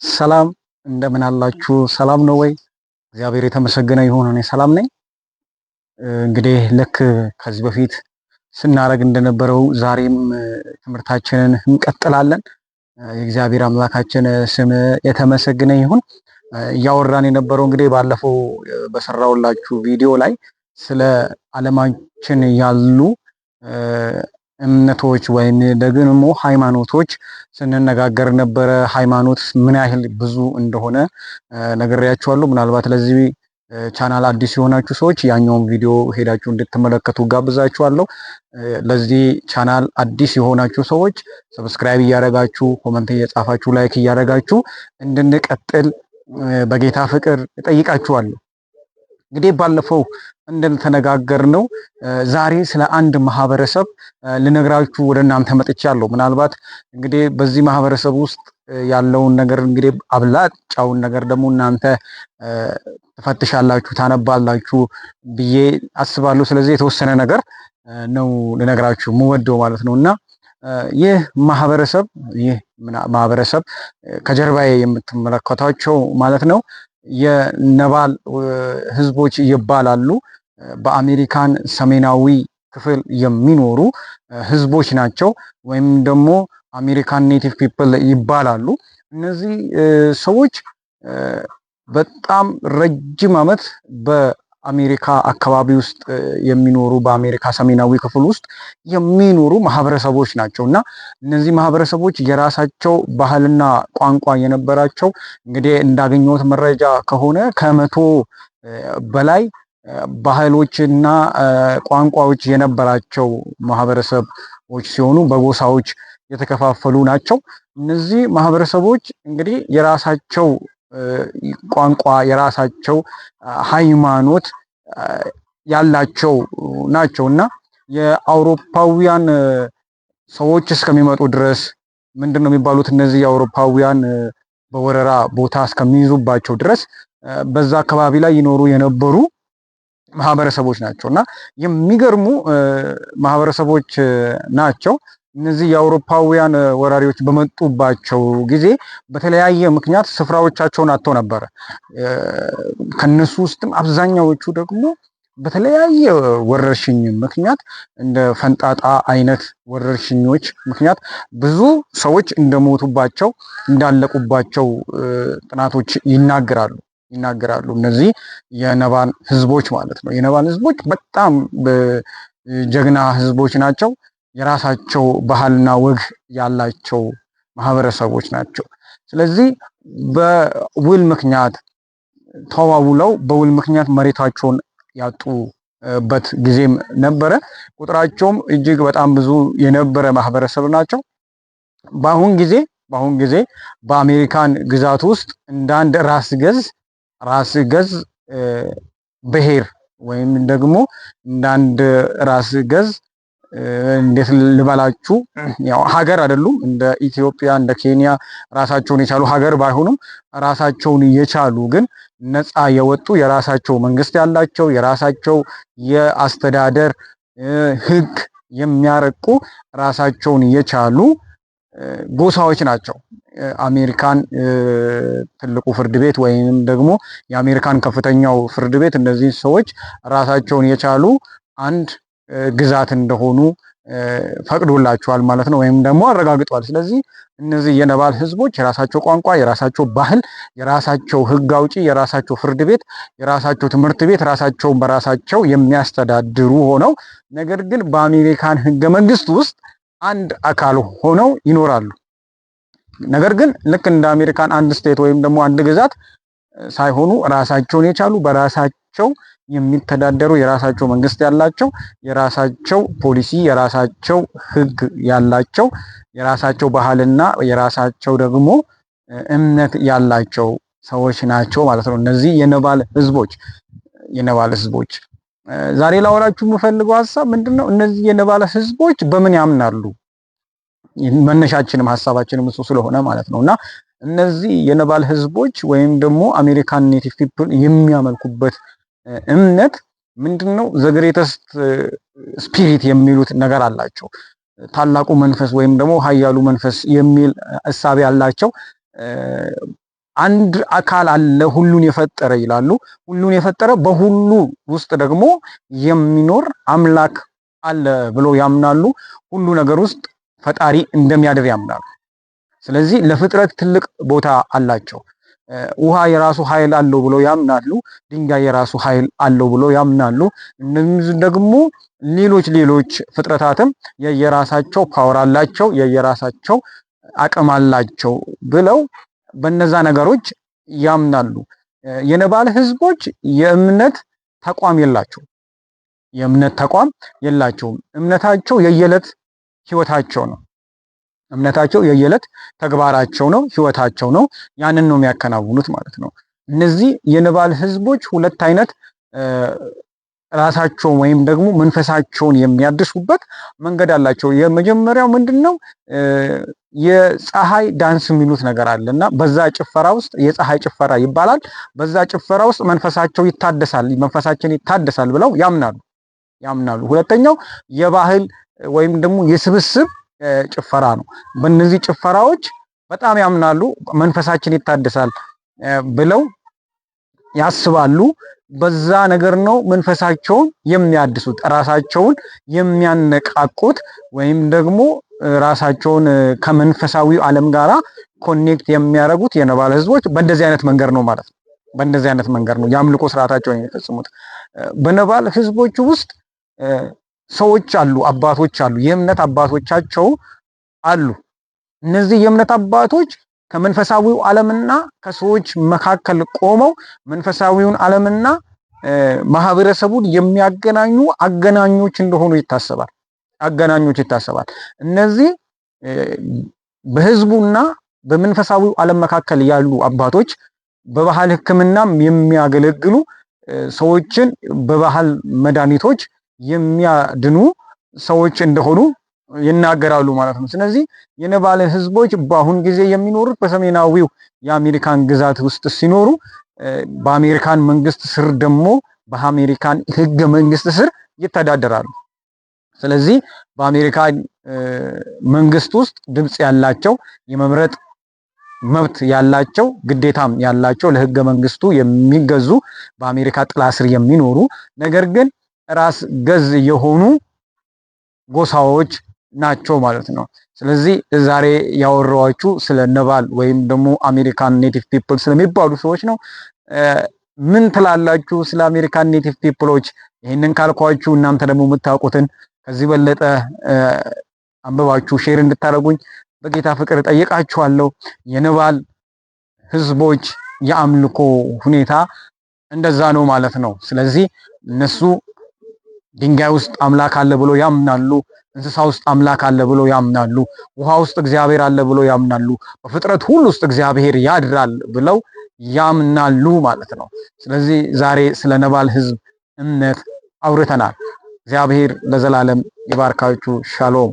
ሰላም እንደምን አላችሁ? ሰላም ነው ወይ? እግዚአብሔር የተመሰገነ ይሁን። እኔ ሰላም ነኝ። እንግዲህ ልክ ከዚህ በፊት ስናደርግ እንደነበረው ዛሬም ትምህርታችንን እንቀጥላለን። የእግዚአብሔር አምላካችን ስም የተመሰገነ ይሁን። እያወራን የነበረው እንግዲህ ባለፈው በሰራውላችሁ ቪዲዮ ላይ ስለ ዓለማችን ያሉ እምነቶች ወይም ደግሞ ሃይማኖቶች ስንነጋገር ነበረ። ሃይማኖት ምን ያህል ብዙ እንደሆነ ነግሬያችኋለሁ። ምናልባት ለዚህ ቻናል አዲስ የሆናችሁ ሰዎች ያኛውን ቪዲዮ ሄዳችሁ እንድትመለከቱ ጋብዛችኋለሁ። ለዚህ ቻናል አዲስ የሆናችሁ ሰዎች subscribe እያደረጋችሁ፣ comment እየጻፋችሁ፣ like እያደረጋችሁ እንድንቀጥል በጌታ ፍቅር እጠይቃችኋለሁ። እንግዲህ ባለፈው እንደተነጋገርነው ዛሬ ስለ አንድ ማህበረሰብ ልነግራችሁ ወደ እናንተ መጥቻለሁ። ምናልባት እንግዲህ በዚህ ማህበረሰብ ውስጥ ያለውን ነገር እንግዲህ አብላጫውን ነገር ደግሞ እናንተ ትፈትሻላችሁ፣ ታነባላችሁ ብዬ አስባለሁ። ስለዚህ የተወሰነ ነገር ነው ልነግራችሁ የምወደው ማለት ነው። እና ይህ ማህበረሰብ ከጀርባዬ የምትመለከቷቸው ማለት ነው የነባል ህዝቦች ይባላሉ። በአሜሪካን ሰሜናዊ ክፍል የሚኖሩ ህዝቦች ናቸው፣ ወይም ደግሞ American Native people ይባላሉ። እነዚህ ሰዎች በጣም ረጅም ዓመት በአሜሪካ አካባቢ ውስጥ የሚኖሩ፣ በአሜሪካ ሰሜናዊ ክፍል ውስጥ የሚኖሩ ማህበረሰቦች ናቸው። እና እነዚህ ማህበረሰቦች የራሳቸው ባህልና ቋንቋ የነበራቸው፣ እንግዲህ እንዳገኘሁት መረጃ ከሆነ 100 በላይ ባህሎችና ቋንቋዎች የነበራቸው ማህበረሰቦች ሲሆኑ በጎሳዎች የተከፋፈሉ ናቸው። እነዚህ ማህበረሰቦች እንግዲህ የራሳቸው ቋንቋ፣ የራሳቸው ሃይማኖት ያላቸው ናቸው። እና የአውሮፓውያን ሰዎች እስከሚመጡ ድረስ፣ ምንድን ነው የሚባሉት፣ እነዚህ የአውሮፓውያን በወረራ ቦታ እስከሚይዙባቸው ድረስ በዛ አካባቢ ላይ ይኖሩ የነበሩ ማህበረሰቦች ናቸው። እና የሚገርሙ ማህበረሰቦች ናቸው። እነዚህ የአውሮፓውያን ወራሪዎች በመጡባቸው ጊዜ በተለያየ ምክንያት ስፍራዎቻቸውን አጥተው ነበረ። ከነሱ ውስጥም አብዛኛዎቹ ደግሞ በተለያየ ወረርሽኝ ምክንያት፣ እንደ ፈንጣጣ አይነት ወረርሽኞች ምክንያት ብዙ ሰዎች እንደሞቱባቸው፣ እንዳለቁባቸው ጥናቶች ይናገራሉ። እነዚህ የነባን ህዝቦች ማለት ነው። የነባን ህዝቦች በጣም ጀግና ህዝቦች ናቸው። የራሳቸው ባህልና ወግ ያላቸው ማህበረሰቦች ናቸው። ስለዚህ በውል ምክንያት ተዋውለው በውል ምክንያት መሬታቸውን ያጡበት ጊዜም ነበረ። ቁጥራቸውም እጅግ በጣም ብዙ የነበረ ማህበረሰብ ናቸው። በአሁን ጊዜ በአሜሪካን ግዛት ውስጥ እንደ አንድ ራስ ገዝ ብሔር ወይም ደግሞ እንደ አንድ ራስ ገዝ፣ እንዴት ልበላችሁ፣ ያው ሀገር አይደሉም። እንደ ኢትዮጵያ፣ እንደ ኬንያ ራሳቸውን የቻሉ ሀገር ባይሆኑም ራሳቸውን የቻሉ ግን ነፃ የወጡ፣ የራሳቸው መንግስት ያላቸው፣ የራሳቸው የአስተዳደር ህግ የሚያረቁ፣ ራሳቸውን የቻሉ ጎሳዎች ናቸው። አሜሪካን ትልቁ ፍርድ ቤት ወይም ደግሞ የአሜሪካን ከፍተኛው ፍርድ ቤት እነዚህ ሰዎች ራሳቸውን የቻሉ አንድ ግዛት እንደሆኑ ፈቅዶላቸዋል ማለት ነው፣ ወይም ደግሞ አረጋግጧል። ስለዚህ እነዚህ የነባል ህዝቦች የራሳቸው ቋንቋ፣ የራሳቸው ባህል፣ የራሳቸው ህግ አውጪ፣ የራሳቸው ፍርድ ቤት፣ የራሳቸው ትምህርት ቤት፣ ራሳቸውን በራሳቸው የሚያስተዳድሩ ሆነው ነገር ግን በአሜሪካን ህገ መንግስት ውስጥ አንድ አካል ሆነው ይኖራሉ። ነገር ግን ልክ እንደ አሜሪካን አንድ state ወይም ደግሞ አንድ ግዛት ሳይሆኑ ራሳቸውን የቻሉ፣ በራሳቸው የሚተዳደሩ፣ የራሳቸው መንግስት ያላቸው፣ የራሳቸው ፖሊሲ፣ የራሳቸው ህግ ያላቸው፣ የራሳቸው ባህልና የራሳቸው ደግሞ እምነት ያላቸው ሰዎች ናቸው ማለት ነው። እነዚህ የነባል ህዝቦች ዛሬ ላወራችሁ የምፈልገው ሀሳብ ምንድነው? እነዚህ የነባል ህዝቦች በምን ያምናሉ? መነሻችንም ሀሳባችንም እሱ ስለሆነ ማለት ነው። እና እነዚህ የነባል ህዝቦች ወይም ደግሞ American Native people የሚያመልኩበት እምነት ምንድነው? The greatest spirit የሚሉት ነገር አላቸው። ታላቁ መንፈስ ወይም ደግሞ ኃያሉ መንፈስ የሚል እሳቤ አላቸው። አንድ አካል አለ ሁሉን የፈጠረ ይላሉ። ሁሉን የፈጠረ፣ በሁሉ ውስጥ ደግሞ የሚኖር አምላክ አለ ብሎ ያምናሉ። ሁሉ ነገር ውስጥ ፈጣሪ እንደሚያድር ያምናሉ። ስለዚህ ለፍጥረት ትልቅ ቦታ አላቸው። ውሃ የራሱ ኃይል አለው ብሎ ያምናሉ። ድንጋይ የራሱ ኃይል አለው ብሎ ያምናሉ። እነዚህ ደግሞ ሌሎች ሌሎች ፍጥረታትም የየራሳቸው power አላቸው፣ የየራሳቸው አቅም አላቸው ብለው በነዛ ነገሮች ያምናሉ። የነባል ህዝቦች የእምነት ተቋም የላቸውም። የእምነት ተቋም የላቸውም። እምነታቸው የየዕለት ህይወታቸው ነው። እምነታቸው የየዕለት ተግባራቸው ነው፣ ህይወታቸው ነው። ያንን ነው የሚያከናውኑት ማለት ነው። እነዚህ የነባል ህዝቦች ሁለት አይነት ራሳቸውን ወይም ደግሞ መንፈሳቸውን የሚያድሱበት መንገድ አላቸው። የመጀመሪያው ምንድን ነው? የፀሐይ ዳንስ የሚሉት ነገር አለ እና በዛ ጭፈራ ውስጥ፣ የፀሐይ ጭፈራ ይባላል። በዛ ጭፈራ ውስጥ መንፈሳቸው ይታደሳል፣ መንፈሳችን ይታደሳል ብለው ያምናሉ። ሁለተኛው የባህል ወይም ደግሞ የስብስብ ጭፈራ ነው። በእነዚህ ጭፈራዎች በጣም ያምናሉ፣ መንፈሳችን ይታደሳል ብለው ያስባሉ። በዛ ነገር ነው መንፈሳቸውን የሚያድሱት፣ ራሳቸውን የሚያነቃቁት ወይም ደግሞ ራሳቸውን ከመንፈሳዊው ዓለም ጋራ connect የሚያደርጉት የነባል ህዝቦች በእንደዚህ አይነት መንገድ ነው ማለት ነው። በእንደዚህ አይነት መንገድ ነው የአምልኮ ስርዓታቸውን የሚፈጽሙት። በነባል ህዝቦች ውስጥ ሰዎች አሉ፣ አባቶች አሉ፣ የእምነት አባቶቻቸው አሉ። እነዚህ የእምነት አባቶች ከመንፈሳዊው ዓለምና ከሰዎች መካከል ቆመው መንፈሳዊውን ዓለምና ማህበረሰቡን የሚያገናኙ አገናኞች እንደሆኑ ይታሰባል። አገናኞች ይታሰባል። እነዚህ በህዝቡና በመንፈሳዊው ዓለም መካከል ያሉ አባቶች በባህል ሕክምናም የሚያገለግሉ፣ ሰዎችን በባህል መድኃኒቶች የሚያድኑ ሰዎች እንደሆኑ ይናገራሉ ማለት ነው። ስለዚህ የነባል ህዝቦች በአሁን ጊዜ የሚኖሩት በሰሜናዊው የአሜሪካን ግዛት ውስጥ ሲኖሩ በአሜሪካን መንግስት ስር ደግሞ በአሜሪካን ህገ መንግስት ስር ይተዳደራሉ። ስለዚህ በአሜሪካን መንግስት ውስጥ ድምፅ ያላቸው፣ የመምረጥ መብት ያላቸው፣ ግዴታም ያላቸው፣ ለህገ መንግስቱ የሚገዙ፣ በአሜሪካ ጥላ ስር የሚኖሩ ነገር ግን ራስ ገዝ የሆኑ ጎሳዎች ናቸው ማለት ነው። ስለዚህ ዛሬ ያወራኋችሁ ስለ ነባል ወይም ደግሞ American Native people ስለሚባሉ ሰዎች ነው። ምን ትላላችሁ ስለ American Native people ኦች? ይህንን ካልኳችሁ እናንተ ደግሞ የምታውቁትን ከዚህ በለጠ አንብባችሁ share እንድታደርጉኝ በጌታ ፍቅር እጠይቃችኋለሁ። የነባል ህዝቦች የአምልኮ ሁኔታ እንደዛ ነው ማለት ነው። ስለዚህ እነሱ ድንጋይ ውስጥ አምላክ አለ ብሎ ያምናሉ። እንስሳ ውስጥ አምላክ አለ ብሎ ያምናሉ። ውሃ ውስጥ እግዚአብሔር አለ ብሎ ያምናሉ። በፍጥረት ሁሉ ውስጥ እግዚአብሔር ያድራል ብለው ያምናሉ ማለት ነው። ስለዚህ ዛሬ ስለ ነባል ህዝብ እምነት አውርተናል። እግዚአብሔር ለዘላለም ይባርካችሁ። ሻሎም።